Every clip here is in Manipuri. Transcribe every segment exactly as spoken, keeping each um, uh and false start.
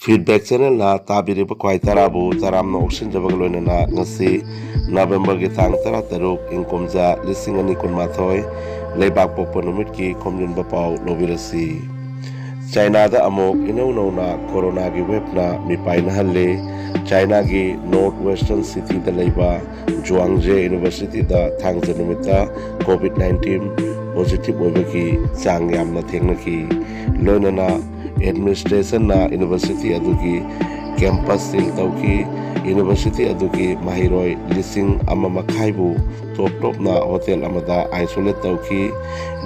Feedback Channelꯅ ꯇꯥꯕꯤꯔꯤꯕ ꯈ꯭ꯋꯥꯏ ꯇꯔꯥꯕꯨ ꯇꯔꯥꯝꯅ ꯑꯣꯛꯁꯤꯟꯖꯕꯒ ꯂꯣꯏꯅꯅ ꯉꯁꯤ ꯅꯕꯦꯝꯕꯔꯒꯤ ꯇꯥꯡ ꯇꯔꯥꯇꯔꯨꯛ, ꯏꯪ ꯀꯨꯝꯖꯥ ꯂꯤꯁꯤꯡ ꯑꯅꯤ ꯀꯨꯟꯃꯥꯊꯣꯏ, ꯂꯩꯕꯥꯛ ꯄꯣꯛꯄ ꯅꯨꯃꯤꯠꯀꯤ ꯈꯣꯝꯖꯤꯟꯕ ꯄꯥꯎ ꯂꯧꯕꯤꯔꯁꯤ꯫ ꯆꯥꯏꯅꯥꯗ ꯑꯃꯨꯛ ꯏꯅꯧ ꯅꯧꯅ ꯀꯣꯔꯣꯅꯥꯒꯤ ꯋꯦꯕꯅ ꯃꯤꯄꯥꯏꯅꯍꯜꯂꯦ꯫ ꯆꯥꯏꯅꯥꯒꯤ ꯅꯣꯔꯠ ꯋꯦꯁꯇꯔꯟ ꯁꯤꯇꯤꯗ ꯂꯩꯕ ꯖꯨꯋꯥꯡꯖꯦ ꯌꯨꯅꯤꯚꯔꯁꯤꯇꯤꯗ ꯊꯥꯡꯖ ꯅꯨꯃꯤꯠꯇ ꯀꯣꯚꯤꯗ ꯅꯥꯏꯟꯇꯤꯟ ꯄꯣꯖꯤꯇꯤꯚ ꯑꯣꯏꯕꯒꯤ ꯆꯥꯡ ꯌꯥꯝꯅ ꯊꯦꯡꯅꯈꯤ꯫ ꯂꯣꯏꯅꯅ ꯑꯦꯗꯃꯤꯅꯤꯁꯇ꯭ꯔꯦꯁꯟꯅ ꯌꯨꯅꯤꯚꯔꯁꯤꯇꯤ ꯑꯗꯨꯒꯤ ꯀꯦꯝꯄꯁ ꯁꯤꯜ ꯇꯧꯈꯤ꯫ ꯌꯨꯅꯤꯚꯔꯁꯤꯇꯤ ꯑꯗꯨꯒꯤ ꯃꯍꯩꯔꯣꯏ ꯂꯤꯁꯤꯡ ꯑꯃ ꯃꯈꯥꯏꯕꯨ ꯇꯣꯞ ꯇꯣꯞꯅ ꯍꯣꯇꯦꯜ ꯑꯃꯗ ꯑꯥꯏꯁꯣꯂꯦꯠ ꯇꯧꯈꯤ꯫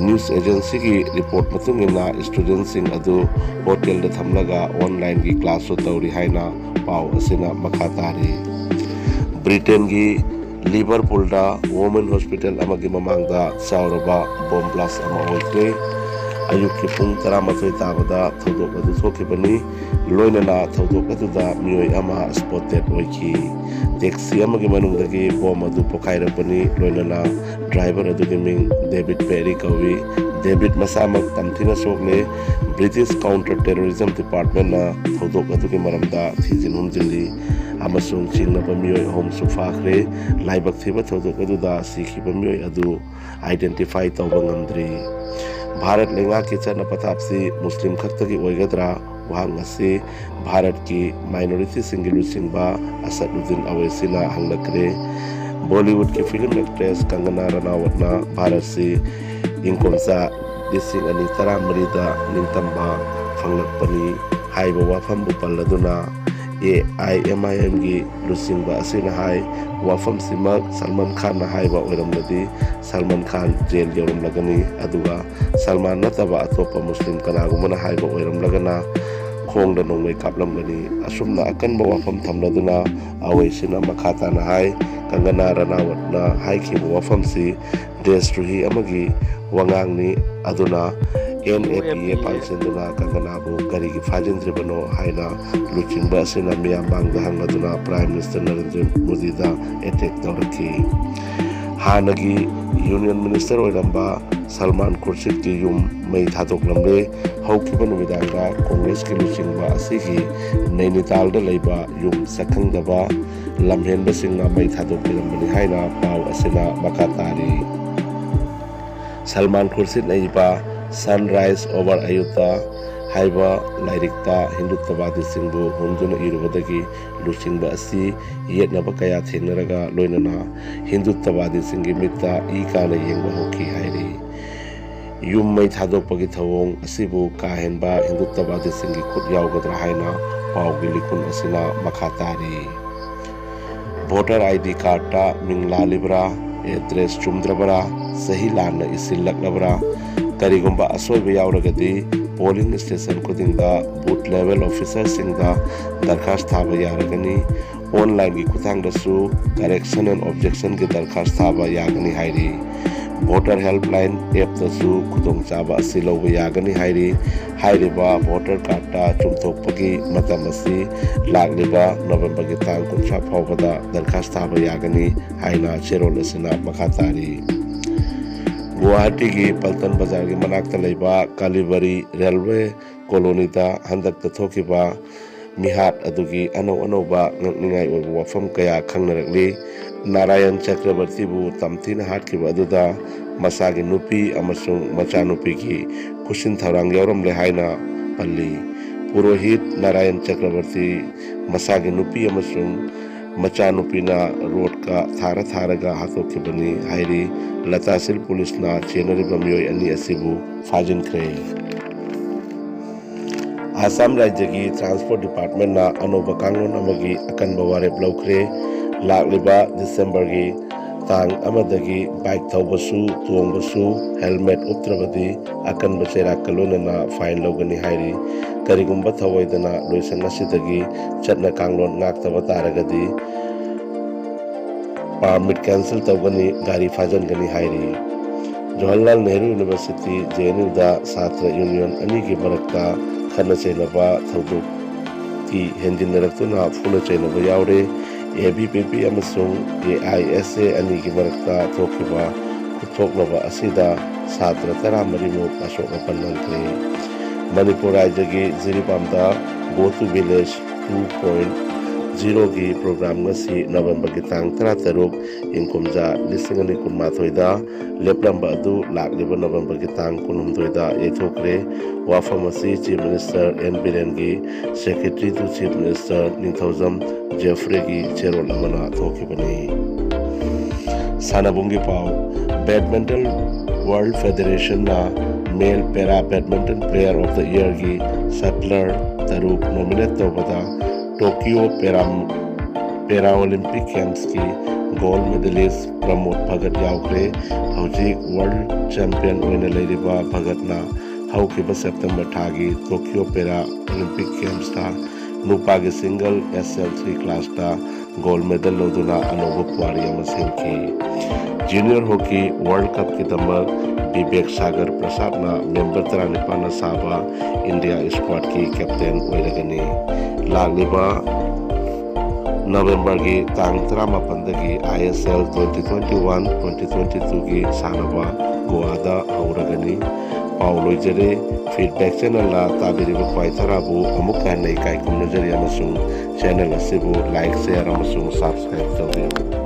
ꯅ꯭ꯌꯨꯁ ꯑꯦꯖꯦꯟꯁꯤꯒꯤ ꯔꯤꯄꯣꯔꯠ ꯃꯇꯨꯡ ꯏꯟꯅ ꯁ꯭ꯇꯨꯗꯦꯟꯠꯁꯤꯡ ꯑꯗꯨ ꯍꯣꯇꯦꯜꯗ ꯊꯝꯂꯒ ꯑꯣꯟꯂꯥꯏꯟꯒꯤ ꯀ꯭ꯂꯥꯁꯁꯨ ꯇꯧꯔꯤ ꯍꯥꯏꯅ ꯄꯥꯎ ꯑꯁꯤꯅ ꯃꯈꯥ ꯇꯥꯔꯤ꯫ ꯕ꯭ꯔꯤꯇꯦꯟꯒꯤ ꯂꯤꯚꯔꯄꯨꯜꯗ ꯋꯨꯃꯦꯟ ꯍꯣꯁꯄꯤꯇꯥꯜ ꯑꯃꯒꯤ ꯃꯃꯥꯡꯗ ꯆꯥꯎꯔꯕ ꯕꯣꯝ ꯕ꯭ꯂꯥꯁ ꯑꯃ ꯑꯣꯏꯈ꯭ꯔꯦ꯫ ꯑꯌꯨꯛꯀꯤ ꯄꯨꯡ ꯇꯔꯥꯃꯥꯊꯣꯏ ꯇꯥꯕꯗ ꯊꯧꯗꯣꯛ ꯑꯗꯨ ꯊꯣꯛꯈꯤꯕꯅꯤ꯫ ꯂꯣꯏꯅꯅ ꯊꯧꯗꯣꯛ ꯑꯗꯨꯗ ꯃꯤꯑꯣꯏ ꯑꯃ ꯁ꯭ꯄꯣꯠ ꯗꯦꯠ ꯑꯣꯏꯈꯤ꯫ ꯇꯦꯛꯁꯤ ꯑꯃꯒꯤ ꯃꯅꯨꯡꯗꯒꯤ ꯕꯣꯝ ꯑꯗꯨ ꯄꯣꯈꯥꯏꯔꯛꯄꯅꯤ꯫ ꯂꯣꯏꯅꯅ ꯗ꯭ꯔꯥꯏꯚꯔ ꯑꯗꯨꯒꯤ ꯃꯤꯡ ꯗꯦꯕꯤꯗ ꯄꯦꯔꯤ ꯀꯧꯏ꯫ ꯗꯦꯕꯤꯗ ꯃꯁꯥꯃꯛ ꯇꯝꯊꯤꯅ ꯁꯣꯛꯂꯦ꯫ ꯕ꯭ꯔꯤꯇꯤꯁ ꯀꯥꯎꯟꯇꯔ ꯇꯦꯔꯣꯔꯤꯖꯝ ꯗꯤꯄꯥꯔꯠꯃꯦꯟꯅ ꯊꯧꯗꯣꯛ ꯑꯗꯨꯒꯤ ꯃꯔꯝꯗ ꯊꯤꯖꯤꯟ ꯍꯨꯝꯖꯤꯜꯂꯤ ꯑꯃꯁꯨꯡ ꯆꯤꯡꯅꯕ ꯃꯤꯑꯣꯏ ꯑꯍꯨꯝꯁꯨ ꯐꯥꯈ꯭ꯔꯦ꯫ ꯂꯥꯏꯕꯛ ꯊꯤꯕ ꯊꯧꯗꯣꯛ ꯑꯗꯨꯗ ꯁꯤꯈꯤꯕ ꯃꯤꯑꯣꯏ ꯑꯗꯨ ꯑꯥꯏꯗꯦꯟꯇꯤꯐꯥꯏ ꯇꯧꯕ ꯉꯝꯗ꯭ꯔꯤ꯫ ꯚꯥꯔꯠ ꯂꯩꯉꯥꯛꯀꯤ ꯆꯠꯅ ꯄꯊꯥꯞꯁꯤ ꯃꯨꯁꯂꯤꯝ ꯈꯛꯇꯒꯤ ꯑꯣꯏꯒꯗ꯭ꯔꯥ? ꯋꯥꯍꯪ ꯑꯁꯤ ꯚꯥꯔꯠꯀꯤ ꯃꯥꯏꯅꯣꯔꯤꯇꯤꯁꯤꯡꯒꯤ ꯂꯨꯆꯤꯡꯕ ꯑꯁꯗꯨꯗꯤꯟ ꯑꯋꯦꯁꯤꯅ ꯍꯪꯂꯛꯈ꯭ꯔꯦ꯫ ꯕꯣꯂꯤꯋꯨꯗꯀꯤ ꯐꯤꯂꯝ ꯑꯦꯛꯇ꯭ꯔꯦꯁ ꯀꯪꯒꯅꯥ ꯔꯅꯥꯋꯠꯅ ꯚꯥꯔꯠꯁꯤ ꯏꯪ ꯀꯨꯝꯖꯥ ꯂꯤꯁꯤꯡ ꯑꯅꯤ ꯇꯔꯥꯃꯔꯤꯗ ꯅꯤꯡꯇꯝꯕ ꯐꯪꯂꯛꯄꯅꯤ ꯍꯥꯏꯕ ꯋꯥꯐꯝꯕꯨ ꯄꯜꯂꯗꯨꯅ, ꯑꯦ ꯑꯥꯏ ꯑꯦꯝ ꯑꯥꯏ ꯑꯦꯝꯒꯤ ꯂꯨꯆꯤꯡꯕ ꯑꯁꯤꯅ ꯍꯥꯏ, ꯋꯥꯐꯝꯁꯤꯃꯛ ꯁꯜꯃꯥꯟ ꯈꯥꯟꯅ ꯍꯥꯏꯕ ꯑꯣꯏꯔꯝꯂꯗꯤ ꯁꯜꯃꯥꯟ ꯈꯥꯟ ꯖꯦꯜ ꯌꯧꯔꯝꯂꯒꯅꯤ, ꯑꯗꯨꯒ ꯁꯜꯃꯥꯟ ꯅꯠꯇꯕ ꯑꯇꯣꯞꯄ ꯃꯨꯁꯂꯤꯝ ꯀꯅꯥꯒꯨꯝꯕꯅ ꯍꯥꯏꯕ ꯑꯣꯏꯔꯝꯂꯒꯅ ꯈꯣꯡꯗ ꯅꯣꯡꯃꯩ ꯀꯥꯞꯂꯝꯒꯅꯤ꯫ ꯑꯁꯨꯝꯅ ꯑꯀꯟꯕ ꯋꯥꯐꯝ ꯊꯝꯂꯗꯨꯅ ꯑꯋꯩꯁꯤꯅ ꯃꯈꯥ ꯇꯥꯅ ꯍꯥꯏ, ꯀꯪꯒꯅꯥ ꯔꯅꯥꯋꯠꯅ ꯍꯥꯏꯈꯤꯕ ꯋꯥꯐꯝꯁꯤ ꯗꯦꯁꯗ꯭ꯔꯣꯍꯤ ꯑꯃꯒꯤ ꯋꯥꯉꯥꯡꯅꯤ꯫ ꯑꯗꯨꯅ ꯑꯦꯟ ꯑꯦ ꯄꯤ ꯑꯦ ꯄꯥꯟꯁꯤꯟꯗꯨꯅ ꯀꯪꯒꯅꯥꯕꯨ ꯀꯔꯤꯒꯤ ꯐꯥꯖꯤꯟꯗ꯭ꯔꯤꯕꯅꯣ ꯍꯥꯏꯅ ꯂꯨꯆꯤꯡꯕ ꯑꯁꯤꯅ ꯃꯤꯌꯥꯝ ꯃꯥꯡꯗ ꯍꯪꯂꯗꯨꯅ ꯄ꯭ꯔꯥꯏꯝ ꯃꯤꯅꯤꯁꯇꯔ ꯅꯔꯦꯟꯗ꯭ꯔ ꯃꯣꯗꯤꯗ ꯑꯦꯇꯦꯛ ꯇꯧꯔꯛꯈꯤ꯫ ꯍꯥꯟꯅꯒꯤ ꯌꯨꯅꯤꯌꯟ ꯃꯤꯅꯤꯁꯇꯔ ꯑꯣꯏꯔꯝꯕ ꯁꯜꯃꯥꯟ ꯈꯨꯔꯁꯤꯠꯀꯤ ꯌꯨꯝ ꯃꯩ ꯊꯥꯗꯣꯛꯂꯝꯂꯦ꯫ ꯍꯧꯈꯤꯕ ꯅꯨꯃꯤꯗꯥꯡꯗ ꯀꯣꯡꯒ꯭ꯔꯦꯁꯀꯤ ꯂꯨꯆꯤꯡꯕ ꯑꯁꯤꯒꯤ ꯅꯩꯅꯤꯇꯥꯜꯗ ꯂꯩꯕ ꯌꯨꯝ ꯁꯛꯈꯪꯗꯕ ꯂꯝꯍꯦꯟꯕꯁꯤꯡꯅ ꯃꯩ ꯊꯥꯗꯣꯛꯄꯤꯔꯝꯕꯅꯤ ꯍꯥꯏꯅ ꯄꯥꯎ ꯑꯁꯤꯅ ꯃꯈꯥ ꯇꯥꯔꯤ꯫ ꯁꯜꯃꯥꯟ ꯈꯨꯔꯁꯤꯠꯅ ꯏꯕ Sunrise over Ayodhya ꯍꯥꯏꯕ ꯂꯥꯏꯔꯤꯛꯇ ꯍꯤꯟꯗꯨꯠꯇꯕꯥꯗꯤꯁꯤꯡꯕꯨ ꯍꯨꯟꯗꯨꯅ ꯏꯔꯨꯕꯗꯒꯤ ꯂꯨꯆꯤꯡꯕ ꯑꯁꯤ ꯌꯦꯠꯅꯕ ꯀꯌꯥ ꯊꯦꯡꯅꯔꯒ ꯂꯣꯏꯅꯅ ꯍꯤꯟꯗꯨꯠꯇꯕꯥꯗꯤꯁꯤꯡꯒꯤ ꯃꯤꯠꯇ ꯏ ꯀꯥꯅ ꯌꯦꯡꯕ ꯍꯧꯈꯤ ꯍꯥꯏꯔꯤ꯫ ꯌꯨꯝ ꯃꯩ ꯊꯥꯗꯣꯛꯄꯒꯤ ꯊꯧꯑꯣꯡ ꯑꯁꯤꯕꯨ ꯀꯥ ꯍꯦꯟꯕ ꯍꯤꯟꯗꯨꯠꯇꯕꯥꯗꯤꯁꯤꯡꯒꯤ ꯈꯨꯠ ꯌꯥꯎꯒꯗ꯭ꯔꯥ ꯍꯥꯏꯅ ꯄꯥꯎꯒꯤ ꯂꯤꯈꯨꯟ ꯑꯁꯤꯅ ꯃꯈꯥ ꯇꯥꯔꯤ꯫ ꯚꯣꯇꯔ ꯑꯥꯏ ꯗꯤ ꯀꯥꯔꯗꯇ ꯃꯤꯡ ꯂꯥꯜꯂꯤꯕ꯭ꯔꯥ, ꯑꯦꯗ꯭ꯔꯦꯁ ꯆꯨꯝꯗ꯭ꯔꯕ꯭ꯔꯥ, ꯆꯍꯤ ꯂꯥꯟꯅ ꯏꯁꯤꯜꯂꯛꯂꯕ꯭ꯔꯥ? ꯀꯔꯤꯒꯨꯝꯕ ꯑꯁꯣꯏꯕ ꯌꯥꯎꯔꯒꯗꯤ ꯄꯣꯂꯤꯡ ꯁ꯭ꯇꯦꯁꯟ ꯈꯨꯗꯤꯡꯗ ꯕꯨꯊ ꯂꯦꯚꯦꯜ ꯑꯣꯐꯤꯁꯔꯁꯤꯡꯗ ꯗꯔꯈꯥꯁ ꯊꯥꯕ ꯌꯥꯔꯒꯅꯤ꯫ ꯑꯣꯟꯂꯥꯏꯟꯒꯤ ꯈꯨꯠꯊꯥꯡꯗꯁꯨ correction and objectionꯒꯤ ꯗꯔꯈꯥꯁ ꯊꯥꯕ ꯌꯥꯒꯅꯤ ꯍꯥꯏꯔꯤ꯫ ꯚꯣꯇꯔ ꯍꯦꯜꯞꯂꯥꯏꯟ ꯑꯦꯞꯇꯁꯨ ꯈꯨꯗꯣꯡꯆꯥꯕ ꯑꯁꯤ ꯂꯧꯕ ꯌꯥꯒꯅꯤ ꯍꯥꯏꯔꯤ꯫ ꯍꯥꯏꯔꯤꯕ ꯚꯣꯇꯔ ꯀꯥꯔꯗꯇ ꯆꯨꯝꯊꯣꯛꯄꯒꯤ ꯃꯇꯝ ꯑꯁꯤ ꯂꯥꯛꯂꯤꯕ ꯅꯣꯕꯦꯝꯕꯔꯒꯤ ꯇꯥꯡ ꯀꯨꯟꯊ꯭ꯔꯥ ꯐꯥꯎꯕꯗ ꯗꯔꯈꯥꯁ ꯊꯥꯕ ꯌꯥꯒꯅꯤ ꯍꯥꯏꯅ ꯆꯦꯔꯣꯜ ꯑꯁꯤꯅ ꯃꯈꯥ ꯇꯥꯔꯤ꯫ ꯒꯨꯋꯥꯍꯥꯇꯤꯒꯤ ꯄꯜꯇꯟ ꯕꯖꯥꯔꯒꯤ ꯃꯅꯥꯛꯇ ꯂꯩꯕ ꯀꯥꯂꯤꯕꯔꯤ ꯔꯦꯜꯋꯦ ꯀꯣꯂꯣꯅꯤꯗ ꯍꯟꯗꯛꯇ ꯊꯣꯛꯈꯤꯕ ꯃꯤꯍꯥꯠ ꯑꯗꯨꯒꯤ ꯑꯅꯧ ꯑꯅꯧꯕ ꯉꯛꯅꯤꯡꯉꯥꯏ ꯑꯣꯏꯕ ꯋꯥꯐꯝ ꯀꯌꯥ ꯈꯪꯅꯔꯛꯂꯤ꯫ ꯅꯥꯔꯥꯌꯟ ꯆꯀ꯭ꯔꯕꯔꯇꯤꯕꯨ ꯇꯝꯊꯤꯅ ꯍꯥꯠꯈꯤꯕ ꯑꯗꯨꯗ ꯃꯁꯥꯒꯤ ꯅꯨꯄꯤ ꯑꯃꯁꯨꯡ ꯃꯆꯥꯅꯨꯄꯤꯒꯤ ꯈꯨꯠꯁꯤꯟ ꯊꯧꯔꯥꯡ ꯌꯥꯎꯔꯝꯂꯦ ꯍꯥꯏꯅ ꯄꯜꯂꯤ꯫ ꯄꯨꯔꯣꯍꯤꯠ ꯅꯥꯔꯥꯌꯟ ꯆꯀ꯭ꯔꯕꯔꯇꯤ ꯃꯁꯥꯒꯤ ꯅꯨꯄꯤ ꯑꯃꯁꯨꯡ ꯃꯆꯥꯅꯨꯄꯤꯅ ꯔꯣꯗꯀ ꯊꯥꯔ ꯊꯥꯔꯒ ꯍꯥꯠꯇꯣꯛꯈꯤꯕꯅꯤ ꯍꯥꯏꯔꯤ꯫ ꯂꯇꯥꯁꯤꯜ ꯄꯨꯂꯤꯁꯅ ꯆꯦꯟꯅꯔꯤꯕ ꯃꯤꯑꯣꯏ ꯑꯅꯤ ꯑꯁꯤꯕꯨ ꯐꯥꯖꯤꯟꯈ꯭ꯔꯦ꯫ ꯑꯥꯁꯥꯝ ꯔꯥꯖ꯭ꯌꯒꯤ ꯇ꯭ꯔꯥꯟꯁꯄꯣꯔꯠ ꯗꯤꯄꯥꯔꯠꯃꯦꯟꯅ ꯑꯅꯧꯕ ꯀꯥꯡꯂꯣꯟ ꯑꯃꯒꯤ ꯑꯀꯟꯕ ꯋꯥꯔꯦꯞ ꯂꯧꯈ꯭ꯔꯦ꯫ ꯂꯥꯛꯂꯤꯕ ꯗꯤꯁꯦꯝꯕꯔꯒꯤ ꯇꯥꯡ ꯑꯃꯗꯒꯤ ꯕꯥꯏꯛ ꯊꯧꯕꯁꯨ, ꯇꯣꯡꯕꯁꯨ ꯍꯦꯜꯃꯦꯠ ꯎꯞꯇ꯭ꯔꯕꯗꯤ ꯑꯀꯟꯕ ꯆꯩꯔꯥꯛꯀ ꯂꯣꯏꯅꯅ ꯐꯥꯏꯟ ꯂꯧꯒꯅꯤ ꯍꯥꯏꯔꯤ꯫ ꯀꯔꯤꯒꯨꯝꯕ ꯊꯧꯑꯣꯏꯗꯅ ꯂꯣꯏꯁꯪ ꯑꯁꯤꯗꯒꯤ ꯆꯠꯅ ꯀꯥꯡꯂꯣꯟ ꯉꯥꯛꯇꯕ ꯇꯥꯔꯒꯗꯤ ꯄꯥꯔꯃꯤꯠ ꯀꯦꯟꯁꯦꯜ ꯇꯧꯒꯅꯤ, ꯒꯥꯔꯤ ꯐꯥꯖꯤꯟꯒꯅꯤ ꯍꯥꯏꯔꯤ꯫ Jawaharlal Nehru university, J and ꯌꯨꯗ ꯁꯥꯇ꯭ꯔ ꯌꯨꯅꯤꯌꯟ ꯑꯅꯤꯒꯤ ꯃꯔꯛꯇ ꯈꯠꯅ ꯆꯩꯅꯕ ꯊꯧꯗꯣꯛꯇꯤ ꯍꯦꯟꯖꯤꯟꯅꯔꯛꯇꯨꯅ ꯐꯨꯅ ꯆꯩꯅꯕ ꯌꯥꯎꯔꯦ꯫ ꯑꯦ ꯕꯤ ꯄꯤ ꯄꯤ ꯑꯃꯁꯨꯡ ꯑꯦ ꯑꯥꯏ ꯑꯦꯁ ꯑꯦ ꯑꯅꯤꯒꯤ ꯃꯔꯛꯇ ꯊꯣꯛꯈꯤꯕ ꯈꯨꯠꯊꯣꯛꯅꯕ ꯑꯁꯤꯗ ꯁꯥꯇ꯭ꯔ ꯇꯔꯥꯃꯔꯤꯃꯨꯛ ꯑꯁꯣꯛ ꯑꯄꯟ ꯅꯪꯈ꯭ꯔꯦ꯫ ꯃꯅꯤꯄꯨꯔ ꯔꯥꯖ꯭ꯌꯒꯤ ꯖꯤꯔꯤꯕꯥꯝꯗ Go to Village two point zero ꯒꯤ ꯄ꯭ꯔꯣꯒ꯭ꯔꯥꯝ ꯉꯁꯤ ꯅꯕꯦꯝꯕꯔꯒꯤ ꯇꯥꯡ ꯇꯔꯥꯇꯔꯨꯛ, ꯏꯪ ꯀꯨꯝꯖꯥ ꯂꯤꯁꯤꯡ ꯑꯅꯤ ꯀꯨꯟꯃꯥꯊꯣꯏꯗ ꯂꯦꯞꯂꯝꯕ ꯑꯗꯨ ꯂꯥꯛꯂꯤꯕ ꯅꯕꯦꯝꯕꯔꯒꯤ ꯇꯥꯡ ꯀꯨꯟꯍꯨꯝꯗꯣꯏꯗ ꯌꯩꯊꯣꯛꯈ꯭ꯔꯦ꯫ ꯋꯥꯐꯝ ꯑꯁꯤ Chief Minister ꯑꯦꯟ ꯕꯤꯔꯦꯟꯒꯤ Secretary to Chief Minister Ningthoujam ꯖꯦꯐ꯭ꯔꯦꯒꯤ ꯆꯦꯔꯣꯜ ꯑꯃꯅ ꯊꯣꯛꯈꯤꯕꯅꯤ꯫ ꯁꯥꯟꯅꯕꯨꯡꯒꯤ ꯄꯥꯎ꯫ Badminton World Federation ꯅ Male Para Badminton Player of the Year ꯒꯤ shuttler ꯇꯔꯨꯛ nominate ꯇꯧꯕꯗ Tokyo Para, Paralympic Games ꯀꯤ gold medalist ꯄ꯭ꯔꯃꯣꯗ ꯚꯒꯠ ꯌꯥꯎꯈ꯭ꯔꯦ꯫ ꯍꯧꯖꯤꯛ world champion ꯑꯣꯏꯅ ꯂꯩꯔꯤꯕ ꯚꯒꯠꯅ ꯍꯧꯈꯤꯕ ꯁꯦꯞꯇꯦꯝꯕꯔ ꯊꯥꯒꯤ Tokyo Paralympic Games ꯇ ꯅꯨꯄꯥꯒꯤ single S L three class ꯇ gold medal ꯂꯧꯗꯨꯅ ꯑꯅꯧꯕ ꯄꯨꯋꯥꯔꯤ ꯑꯃ ꯁꯦꯝꯈꯤ꯫ Junior Hockey World Cup ꯀꯤꯗꯃꯛ ꯕꯤꯕꯦꯛ ꯁꯥꯒꯔ ꯄ꯭ꯔꯁꯥꯗꯅ member ꯇꯔꯥꯅꯤꯄꯥꯟꯅ ꯁꯥꯕ India squad ꯀꯤ captain ꯑꯣꯏꯔꯒꯅꯤ꯫ ꯂꯥꯛꯂꯤꯕ ꯅꯕꯦꯝꯕꯔꯒꯤ ꯇꯥꯡ ꯇꯔꯥꯃꯥꯄꯟꯗꯒꯤ I S L twenty twenty-one twenty twenty-two ꯒꯤ ꯁꯥꯟꯅꯕ ꯒꯣꯋꯥꯗ ꯍꯧꯔꯒꯅꯤ꯫ ꯄꯥꯎ ꯂꯣꯏꯖꯔꯦ꯫ Feedback channel ꯇ ꯇꯥꯕꯤꯔꯤꯕ ꯈ꯭ꯋꯥꯏ ꯇꯔꯥꯕꯨ ꯑꯃꯨꯛ ꯍꯟꯅ ꯏꯀꯥꯏ ꯈꯨꯝꯅꯖꯔꯤ ꯑꯃꯁꯨꯡ channel ꯑꯁꯤꯕꯨ like, share ꯑꯃꯁꯨꯡ subscribe ꯇꯧꯕꯤꯌꯨ꯫